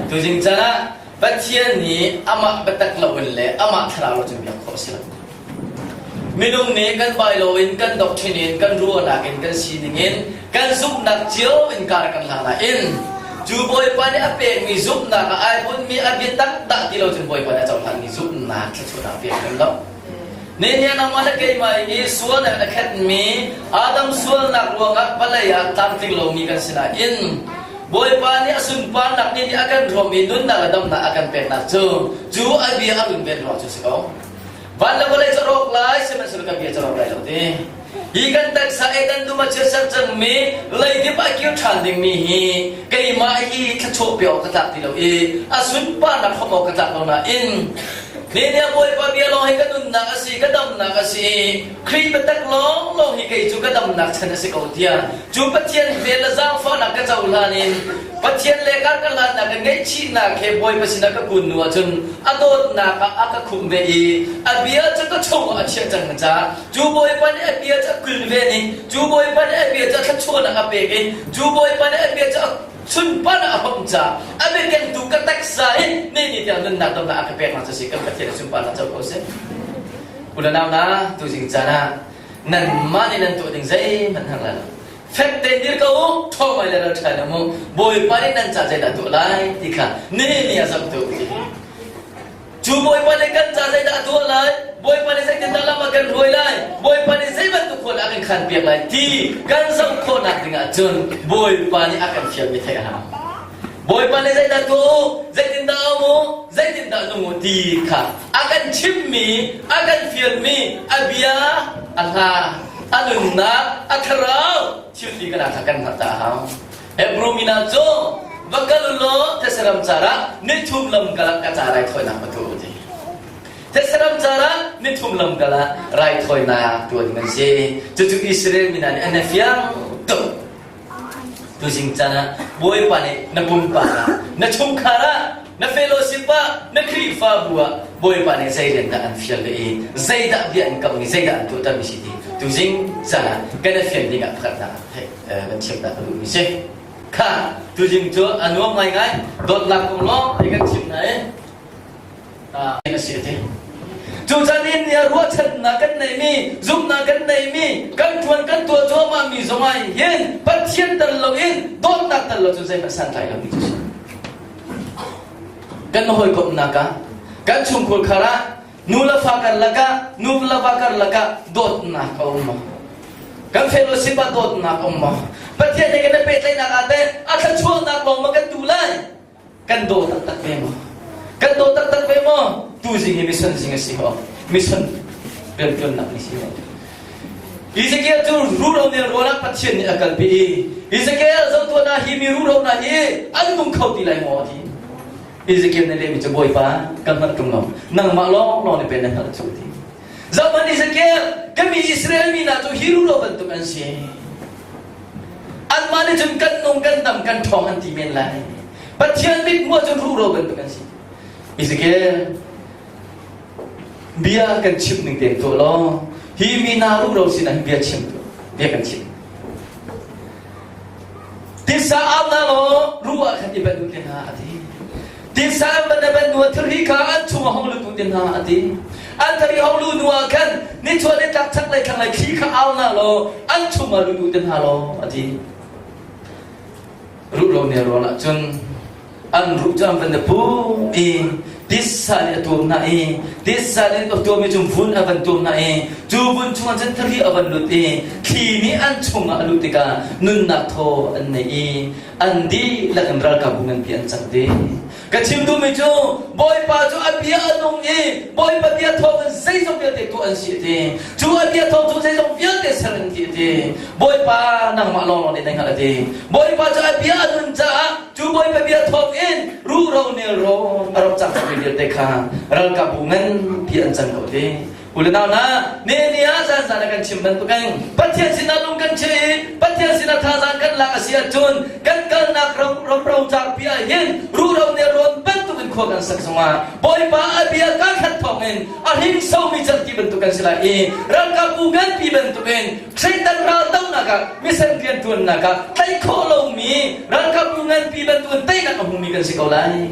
Tuzing caan ah Pathian nih amah biatak loin le amah thlarau lo cun biak khawh a si lo. Minung nih kan bailo in kan doctrine in kan ruahnak in kan sining in kan zumhnak cio in kar kan hlang nain cu Bawipa nih a pekmi zumhnak ah ai bunhmi a biatak dah ti lo cun Bawipa nih a cohlanmi zumhnak thluachuahnak pek kan lo. Nehemiah nangmah le keimah i sualnak a khenhmi Adam sualnak ruangah vawlei ah tlamtling lomi kan si nain Bawipa nih a sunparnak ni nih a kan hrawm i nunnak le damnak a kan peknak cu cu a bia a runven ruang cu si ko. Van le vawlei cu a rawk lai, sihmanhsehlaw ka bia cu a rawk lai lo ti. Hi kan taksa Eden dum a chiatser cangmi leidip ah kir ṭhan dingmi hi keimah hi thluachuah pe awk ka tlak ti lo i a sunparnak hrawm awk ka tlak lo nain Nehemiah Bawipa bia lawng hi ka nunnak a si, ka damnak a si i Khrih biatak lawnglawng hi kei cu ka damnak chan a si ko tiah cu Pathian vel le zaangfahnak ka cohlan in Pathian le kar ka hlannak ka ngaihchihnak he Bawipa sinah ka kun hnu ahcun a dawtnak ah a ka khumh ve i a bia cu ka chungah a chiah cang caah cu Bawipa nih a bia cu a kilven i cu Bawipa nih a bia cu a thluachuahnak a pek i cu Bawipa nih a bia cu a sunparnak a hom ca a biakengtu ka taksa hi ni ni tiang nunnak damnak a ka pek cu si kan Pathian sunparnak co ko seh. U le nau na tuzing caan ah nanmah nih nan tuah ding zeihmanh hang lai lo. Fek tein dir ko u, ṭhawng ai le ral ṭha mu. Bawipa nih nan ca zeidah tuah lai ti kha ni ni a zoh tu ti. Cu Bawipa nih kan ca zeidah a tuah lai, Bawipa nih zeitindah lam a kan hruai lai, Bawipa nih zei bantuk khua dah a kan khanpiak lai ti kan zoh khawhnak dingah cun Bawipa nih a kan fialmi theih a hau. Bawipa nih zeidah tuah u, zeitindah um u, zeitindah nung u ti kha a kan chimmi, a kan fialmi, a bia, a hla, a nunnak, a thlarau thil ti kan kha kan hngalh ta a hau. Hebrew mi hna cu va kal u law these ram car ah nithum lam kal ah ka ca raithawinak va tuah u ti. These ram car ah nithum lam kal ah raithawinak tuah ding an si. Cucu Israel mi hna nih an i fiang tuk. Tuzing caan ah Bawipa nih na pumpak ah, na chungkhar ah, na fellowship ah, na Khrihfabu ah Bawipa nih zei rian dah an fial ve i zeidah bia an kamh i zeidah an tuahtermi si ti tuzing caan ah kan i fian ding ah pakhatnak theih kan chim ta ka duhmi si. Kha tuzing cu a nuam ngaingai dawtnak kong lawng te kan chim nain a si a ti. Cucan in nia ruahchannak kan neihmi, zumhnak kan neihmi, kan ṭuan kan tuah cuahmahmi zongah hin Pathian tel loin dawtnak tel lo cu zeihmanh santlai lomi cu si. Kan hawikomhnak ah, kan chungkhur khar ah, nu le fa karlak ah, nu le va karlak ah dawtnak a um maw? Kan fellowship ah dawtnak a um maw? Pathian he kan i pehtlaihnak ah teh a thluachuahnak lawng ma kan duh lai? Kan daw taktak ve maw? Kan daw taktak ve maw? Tuzing hi mission zing a si ho. Mission riantuannak ni si ho. Ezekiel cu ruro nel rual ah Pathian nih a kalpi i Ezekiel zohtuah na hi mi ruro na hi an nung kho ti lai maw ti. Ezekiel nih lehmi cu Bawipa ka hngalh ṭung lo nangmah lawng lawng nih pen na hngalh cu ti. Zohhmanh Ezekiel ka mi Israel mi hna cu hi ruro bantuk an si. Anmah nih cun kan nung kan dam kan ṭhawng an ti men lai. Pathian mithmuh cun ruhro bantuk an si. Ezekiel bia kan chim ning tein tuah law hi mi hna ruhro sinah hin bia chim tuah bia kan chim. Tisa au hna law ruh ah khan i banh u te hna a ti. Tisa an ban ban nu thilri kha an chung a hong lutu te hna a ti. An thari hong lu nu ah khan nichuah le tlak chak lei thlang lei thli kha au hna law an chung ah lutu te hna law a ti. Ruh lo ne ruang ah cun an ruh cu an van i pum i tisa nih a tuam hna i tisa nih a tuam i cu vun a van tuam hna i cu vun chungah cun thari a van lut i thli nih an chungah a luh tikah nunnak thaw an nei i an dihlak in ralkapbu nganpi an cang dih. Ka chim duhmi cu Bawipa cu a bia a nung i Bawipa bia thawng in zeizong vialte tuah an si a ti. Cu a bia thawng cu zeizong vialte ser an ti a ti. Bawipa nangmah lawnglawng nih na hngalh a ti. Bawipa cu a bia a nun caah cu Bawipa bia thawng in ruhro nelrawn a rak cang cangmi vialte kha ralkapbu nganpi an cang ko a ti. U le nau hna, Nehemiah zanzan a kan chim bantukin Pathian sinah lung kan cheh i Pathian sinah thazaang kan lak a si ahcun kan kalnak ram ram rocarpi ah hin ruhro nelrawn bantukin khua. khua kan sak zongah Bawipa a bia kan khat thawngin a hringsomi cerhti bantuk kan si lai i ralkapbu nganpi bantukin Satan raldohnak ah misen rianṭuannak ah tlaih khawh lomi ralkapbu nganpi bantukin teinak a hmumi kan si ko lai.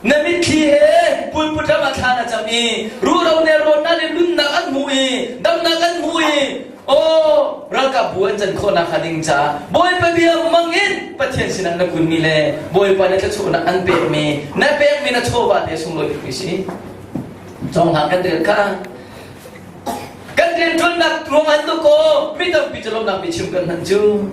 Na mitthli he pulput ram ah thla na cam i ruhro nelrawnnak le nunnak an hmu i damnak an hmu i aw ralkapbu an can khawhnak hnga ding caah Bawipa bia hmang in Pathian sinah na kunmi le Bawipa nih thluachuahnak an pekmi na pekmi na chawva te sunglawi bikmi si. Cawnghlang kan rel kha kan rianṭuannak ruang an tu kaw mi tampi cu lawmhnak biachim kan hman cu.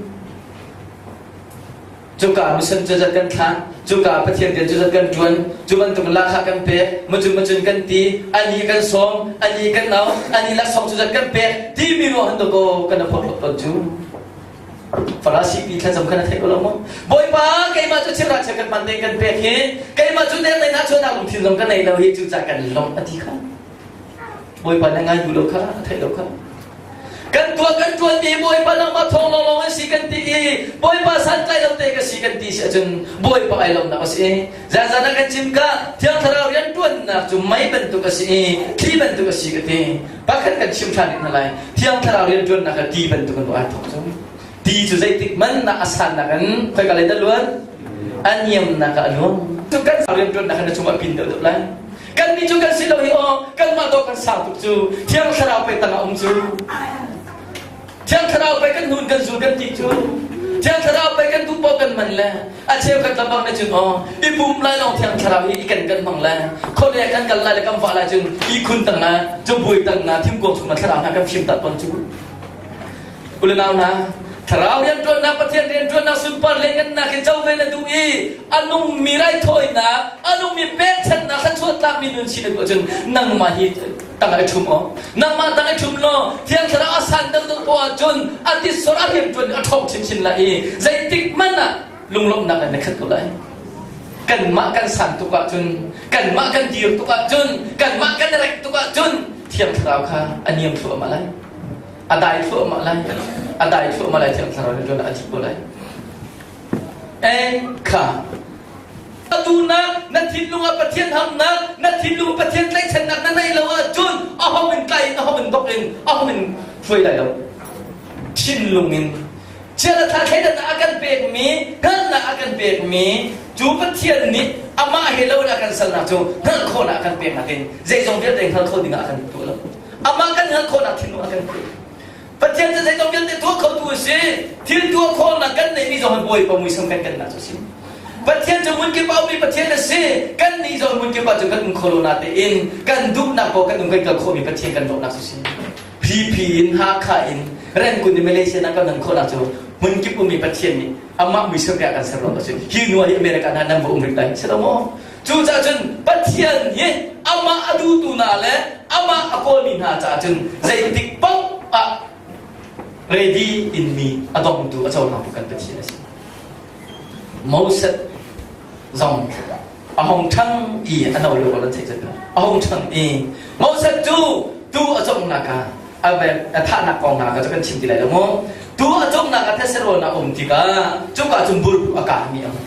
Cuka mission cu zat kan thlah, cuka Pathian rian cu zat kan ṭuan, cu bantuk lahkhah kan pek, mucun mucun kan ti, ani kan sawm, ani kan au, ani laksawng cu zat kan pek, timi ruang han dawkaw kan phorhlawt tawn cu. Farasi pi thlacam khan a theih ko lo maw? Bawipa, keimah cu cheuhra cheukhat man tein kan pek hi, keimah cu nek na chuahnak lungthin zong ka nei lo hi, cucaah kan lawmh a ti kha. Bawipa na ngai duh lo kha, a theih lo kha. Kan tuah kan ṭuanmi Bawipa nangmah thawng lawnglawng an si kan ti i Bawipa santlai lo te ka si kan ti si ahcun Bawipa ai lawmnak a si. Zanzan ah kan chim ka Thiang Thlarau rian ṭuannak cu mei bantuk a si i thli bantuk a si ka ti. Pakhat kan chim ṭhan rih hna lai. Thiang Thlarau rian ṭuannak ah ti bantuk in ai thawk cu. Ti cu zeitik man ah a sannak in khoika lei dah luan? A niamnak ah a luang. Cu kan rian ṭuannak in na chungah pin deuh deuh lai. Kannih cu kan si lo hi aw kanmah dawh kan sang tuk cu Thiang Thlarau pei tangah um cu Thiang Thlarau pei kan nun kan zul kan ti cu Thiang Thlarau pei kan duh paoh kan man le a cheu kan tlabang ne cun aw i pum lai lawng Thiang Thlarau hi i kan kan hmang le khuale kan kal lai le kan vah lai cun i khun tang na cubui tang na thingkuang chung na thlarau hna kan fim tat ton cu Ulenau hna, Thlarau rianṭuannak Pathian rianṭuannak sunpar lianngannak in co ve na duh i a nungmi raithawinak, a nungmi pekchanhnak thluachuah tlakmi nun si na duh ahcun nangmah hi tangah i ṭhum aw. Nangmah tang i ṭhum law Thiang Thlarau a san deuhdeuh poah ahcun a titsor a rianṭuan a ṭhawng chinchin lai i zeitik hmanh ah lunglawmhnak in na khat ko lai. Kanmah kan san tuk ahcun, kanmah kan dir tuk ahcun, kanmah kan rek tuk ahcun Thiang Thlarau kha a niam thluahmah lai. A dai thluahmah lai a dai thluahmah lai thiang thlarau nih a dih ko lai eh kha atu nak na thinlung ah Pathian hamnak na thinlung Pathian tlaihchannak na neih lo ahcun a hom in tlai in a hom in dok in a hom in hruai lai lo thinlung in chiat a thleidannak a kan pekmi hngalhnak a kan pekmi cu Pathian nih amah he lo in a kan salnak cu hngalh khawhnak a kan peknak in zeizong vialte hngal kho dingah a kan tuah lo Amah kan hngalh khawhnak thinlung a kan pek. Pathian cu zeizong vialte tuah khotu a si. Thil tuah khawhnak kan neihmi zong hi Bawipa muisam kan kennak cu a si. Pathian cu hmunkip a ummi Pathian a si. Kan nih zong hmunkip ah cun kan um kho lo natein kan duhnak paoh kan um kan kal khawhmi Pathian kan dawtnak cu a si. Phipi in Hakha in Rangoon in Malaysia na kan nan khawhnak cu hmunkip ummi Pathian nih amah muisam ke a kan ser lo a si. Hi hnu ah hi America hna nan va um rih lai si lo maw? Cucaah cun Pathian hi amah a duhtu hna le amah a kawlmi hna caah cun zeitik paoh ah ready in mi a dongtu a cohlangtu kan Pathian a si. Moses zong a hung ṭhang i a no lio an theih cun a hung ṭhang i Moses cu tu a cawngnak ah a thahnak kong hna kha cu kan chim ti lai lo mu tu a cawngnak ah theserawn a um tikah cuka cun burbu a kaami a um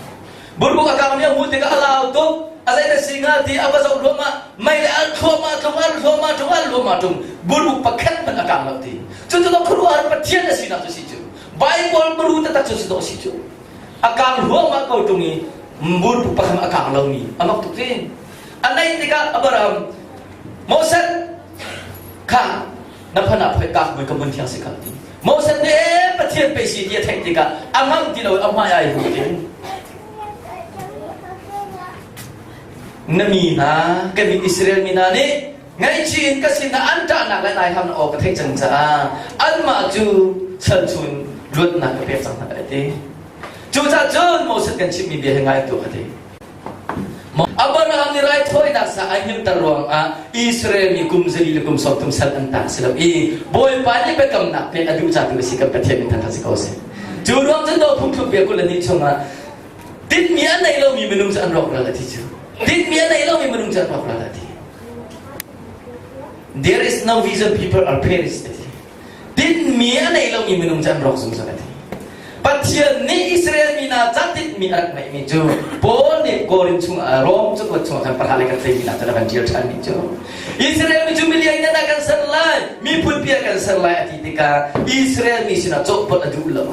Burbuk a kangmi a hmuh tikah a lau tuk. A zei na si hnga ti a va zoh hluahmah. Mei le al thluahmah tlung, al hluahmah tlung, al hluahmah tlung. Burbuk pakhat hmanh a kang lo ti. Cu cu khuaruahhar Pathian a sinak cu si cu. Bible baru taktak cu si dawh si cu. A kang hluahmah ko ṭung i burbuk pakhat a kang lomi a mak tuk ti. A naih tikah Abraham Moses kha na phan ah phoi kak mui ka mun thiang si kha ti. Moses nih ee Pathian pei si ti a theih tikah a ngamh ti lo i a hmai ai hu ti. Na mi hna kan mi Israel mi hna nih ngaihchih in ka sinah an ṭahnak le nai ham aw ka theih cang caah anmah cu sal chun luatnak ka pek cang hna a ti. Cucaah cun Moses kan chimhmi bia hi ngai tuah a ti. Abraham nih raithawinak sa a himter ruangah Israel mi kum zali le kum 30 sal an tang si lo i Bawipa nih biakamnak pek a duh ca tu a si kan Pathian min thangthat si ko seh. Cu ruang cun do phungthluk bia 22 chungah tinhmi a nei lomi minung cu an rawkral a ti cu. Tinhmi a nei lomi minung cu an rawkral a ti. There is no vision people are perish a ti. Tinhmi a nei lomi minung cu an rawk zungzal a ti. Pathian nih Israel mi hna ca tinhmi a rak ngeihmi cu Paul nih Korin chungah a. Rom cakuat chungah khan pahra le kan tleimi nak cu na van ṭial ṭhan mi cu Israel mi cu milian ngan ah kan ser lai miphun pi ah kan ser lai a ti tikah Israel mi sinah cawhpolh a duh lo.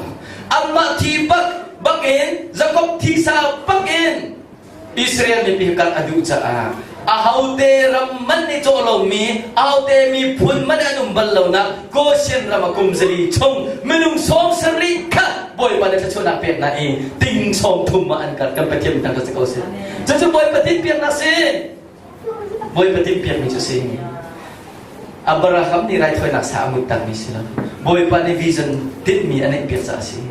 Amah thi bak bakin Jakob thisa bakin Israel mipi kal a duh caah ahote ram man i cawh lomi ahote miphun man an um bal lonak Goshen ram a kum zali chung minung 70 kha Bawipa nih thluachuahnak pek na i ting 30 ah an kal. Kan Pathian thang si ko si. Cucu Bawipa tinhpiaknak si. Bawipa tinhpiakmi cu si. Abraham nih raithawinak sa a ngut takmi si lo. Bawipa nih vision tinhmi a neihpiak caah a si.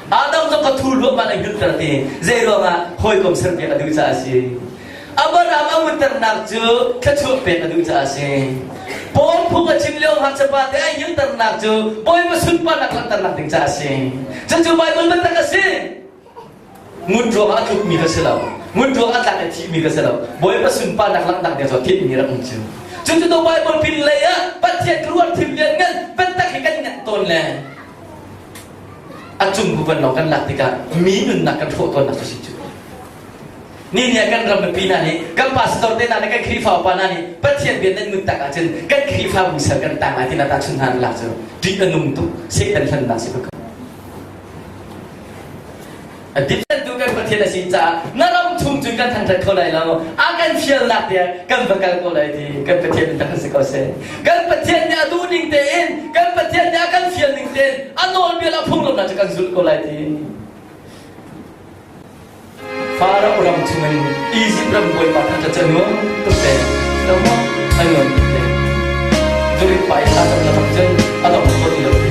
Adam zong kha thu luahmah in hngilhter ti zei ruangah hawikom serpiak a duh caah a si. Abraham a ngutternak cu thluachuah pek a duh caah a si. Paul phung a chim lio ngakchia te a hngilhternak cu Bawipa sunparnak langhternak ding caah a si. Cucu Bible biatak a si. Ngun ruangah a tlukmi ka si lo. Ngun ruangah a tlak i thihmi ka si lo. Bawipa sunparnak langhnak ding cu thihmi rak um cu. Cucu to Bible pin lei ah Pathian ruat thim lian ngan biatak hi kan nganh tawn le a cung bu van lawng kan lak tikah mi nunnak kan hrawh tawnnak cu si cu. Ni ni ah kan ram mipi hna nih kan pastor te hna nih kan Khrihfa upa hna nih Pathian bia nan ngun tak ahcun kan Khrihfabu sal kan tang lai ti na tahchun hna lak cu ṭih a nung tuk Satan hlannak si ko. A dipsentu kan Pathian a si caah na ram chung cun kan thangṭhat kho lai lo. A kan fialnak tiah kan va kal ko lai ti kan Pathian in tak si ko seh. Kan Pathian nih a duh ning tein, kan Pathian nih a kan fial ning tein a nawlbia le a phunglam cu kan zulh ko lai ti. Farao ram chungin Izipt ram bawipa thangṭhat cu a nuam tuk te. Lo maw? A nuam tuk te. Zurit pa i thla cam le bak cun a dong kho ti lo ti.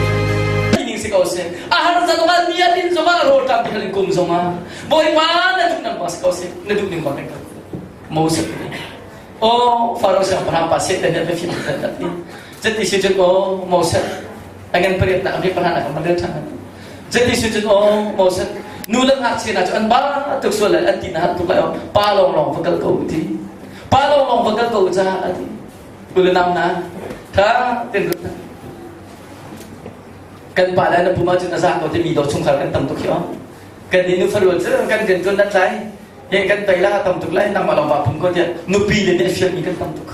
Ning si ko seh. A har zat zongah ni a lin zongah rawl ṭam ti khalin kum zongah Bawipa na duh nang bang si ko seh. Na duh ning bang kan kal. Moses nih Oh, Farao siangpahrang pa Satan nih a biafim a ti. Cuti si cun oh Moses a ngan pariatnak a pahra nak kan rel ṭhan. Cuti si cun oh Moses nu le ngakchia hna cu an ba tuk sual lai an ti na hat tuk lai oh pa lawng lawng va kal ko ti. Pa lawng lawng va kal ko ca a ti. U le nau na tha ten rut kan pa le na pum ahcun a za ko timi do chungkhar kan tam tuk hi oh. Kan ni nu farual cu kan rian tuan dat lai. He kan tei la tam tuk lai nangmah lawng va phung ko tiah nupi le nih a fialmi kan tam tuk.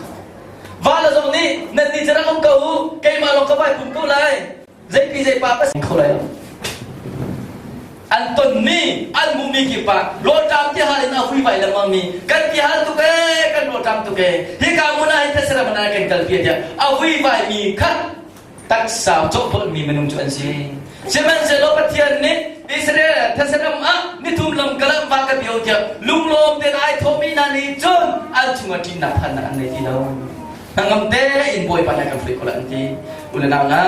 Va le zong nih nan nih cu rak um ko u keimah lawng ka vai pum ko lai zeipi zeipa ka kho lai lo an tonmi an hmuhmi kip ah rawlṭam ti hal in a huivai lengmang mi kan ti hal tuk ee kan rawlṭam tuk ee hika hmun ah hin thesera hmun ah kan kalpi tiah a huivai mi kha taksa cawhpolhmi minung cu an si. Sihmanhsehlaw Pathian nih Israel these ram ah nithum lam kalah va ka bio tiah lunglawm tein ai thawhmi hna nih cun an chungah ṭihnak phannak an ngei ti lo. Hnangam tein Bawipa nih a kan hruai ko lai an ti. U le nau hna,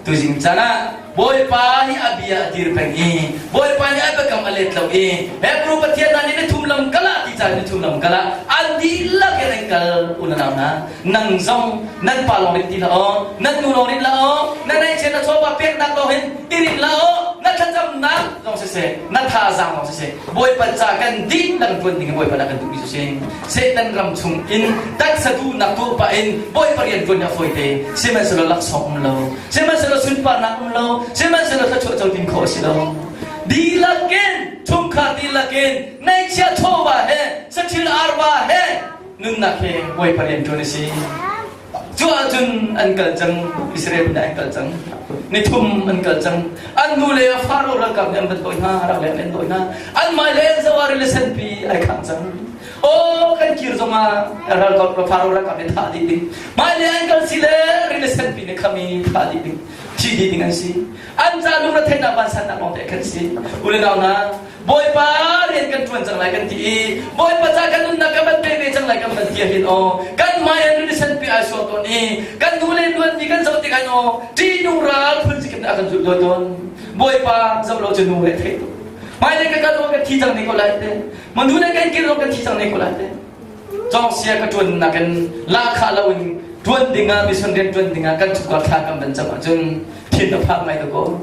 tuzing caan ah Bawipa nih a bia a dir peng i Bawipa nih a biakam a let lo i Hebrew Pathian hna nih nithum lam kalah ti caan nithum lam kalah an dihlak in an kal u le nau hna. Nang zong nan pa lawng rin ti hlah aw, nan nu lawng rin hlah aw, na neihchiat na chawva peknak lawng hin i rin hlah aw, na thlacamnak zong siseh, na thazaang zong siseh, Bawipa ca kan dihlak ṭuan ding in Bawipa dah kan duhmi cu si. Satan ram chung in taksa duhnak tuah pah in Bawipa rian ṭuan hi a fawite. Sihmanhsehlaw laksawng um lo, sihmanhsehlaw sunparnak um lo, sihmanhsehlaw thluachuah co ding khawh a si lo. Dihlak in, chungkhar dihlak in, neihchiah chawva he, saṭhil arva he, nunnak hi Bawipa rian ṭuan a si. Cu ahcun an kal cang, Israel nih an kal cang. Nithum an kal cang. An nu le a Faro ralkap nih an van dawi hna, rak leng an dawi hna. An mai le an zawari le senpi ai khang cang. Aw kan kir zongah ralkap Faro ralkap nih thah dih ding. Mai le an kal si le rili senpi nih khami thah dih ding. Thi dih ding an si. An ca lungretheihnak vansannak lawng te khan si. U le nau hna, Bawipa rian kan ṭuan cang lai kan ti i Bawipa ca kan nunnak kan van pe ve cang lai kan van ti ahhin aw kan hmai ah rili senpi ai suak tawn i kan nu le luanmi kan zoh tik ah aw ṭihnung ral phun sikip nih a kan zulh dawi tawn. Bawipa zoh lo cu nu le theih tuk. Hmailei ka kal zong kan thi cang ne ko lai te. Ma nu le kan kir zong kan thi cang ne ko lai te. Cawngsia ka ṭuannak in lahkhah loin ṭuan dingah mission rian ṭuan dingah kan chungkhar thla kan van cam ahcun thin a phak ngai ko.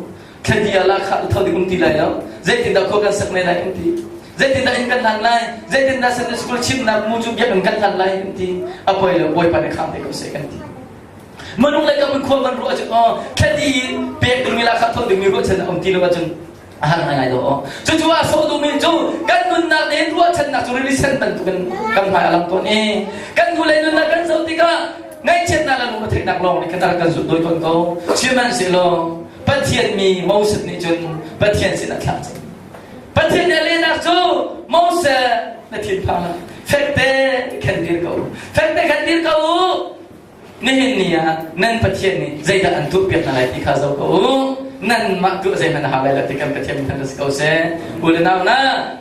Thladi ah lahkhah tho ding um ti lai lo. Zeitindah khua kan sak ne lai kan ti. Zeitindah inn kan hlan lai. Zeitindah Sunday school chimnak mu cu biakinn kan hlan lai kan ti. A poi lo Bawipa nih kham te ko seh kan ti. Minung le kam in khua kan ruah ahcun aw thladi pek dingmi lahkhah tho dingmi ruahchan a um ti lo ahcun. A har ngaingai do. Cucu a sawh duhmi cu kan nunnak nih ruahchannak cu rili sen bantukin kan hmai a lang tawn i kan hnulei nunnak kan zoh tikah ngaihchiatnak le lungretheihnak lawng nih khan kan zulh dawi tawn ko. Sihmanhsehlaw Pathian mi Moses nih cun Pathian sin a thlah cang. Pathian nih a lehnak cu Moses na thinphang hlah. Fekte khan dir ko. Fekte khan dir ko u. Nihin ni ah nan Pathian nih zeidah an tuahpiak hna lai ti kha zoh ko u. Nanmah tuah zeihmanh a hau lai lo ti kan Pathian min thangṭhat si ko seh. U le nau na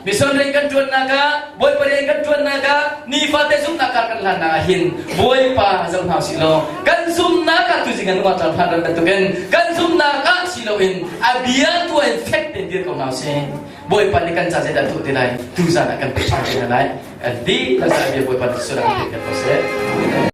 mission rian kan ṭuannak ah, Bawipa rian kan ṭuannak ah, nifate zumhnak kar kan hlannak ah hin Bawipa zoh hna usih law kan zumhnak ah tuzing an uah hlan bantukin kan zumhnak ah si loin a bia tuah in fek tein dir ko hna usih. Bawipa nih kan ca zeidah tuah ti lai tuzan ah kan pe ṭhan te hna lai. Kan dihlak bia Bawipa nih sual kan pe ko seh.